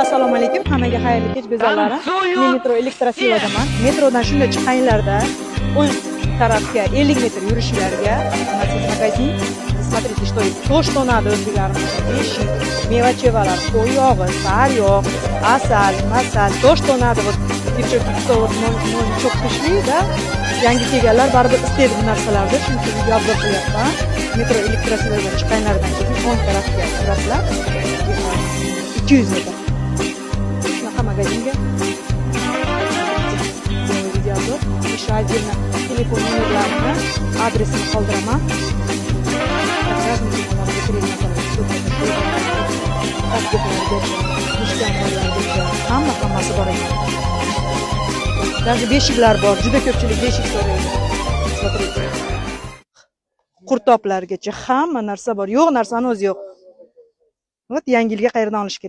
Assalomu alaykum, hammaga xayrli kech, go'zallarim. Men metro Elektrosilodaman. Metrodan shunday chiqqaninglarda o'ng tarafga 50 metr yurishinglarga у нас есть магазин. Смотрите, что есть. То, что надо o'zbeklarimiz. Beshik, meva-chevalar, qo'y yog'i, sariyog', asal, masal, то, что надо. Вот, девчонки, кто вот новичок пришли, да, yangi kelganlar baribir istaydi bu narsalarni. Shuning uchun video обзор qilyapman. Metro Elektrosilodan chiqqanlaridan keyin o'ng tarafga yurasizlar. 200 metr. Shunaqa magazinga сделаю видеообзор. Еще отдельно telefon nomerlarini, adresini qoldiraman. Как раз musulmonlarga kerak narsalar ko'p, tasbehlargacha, mushkamlargacha, hamma hammasi bor ekan. Даже beshiklar bor. Juda ko'pchilik beshik so'raydi. Смотрите. Qurtoblargacha hamma narsa bor. Yo'q narsani o'zi yo'q. Вот, yangi yilga qayerdan olish kerak?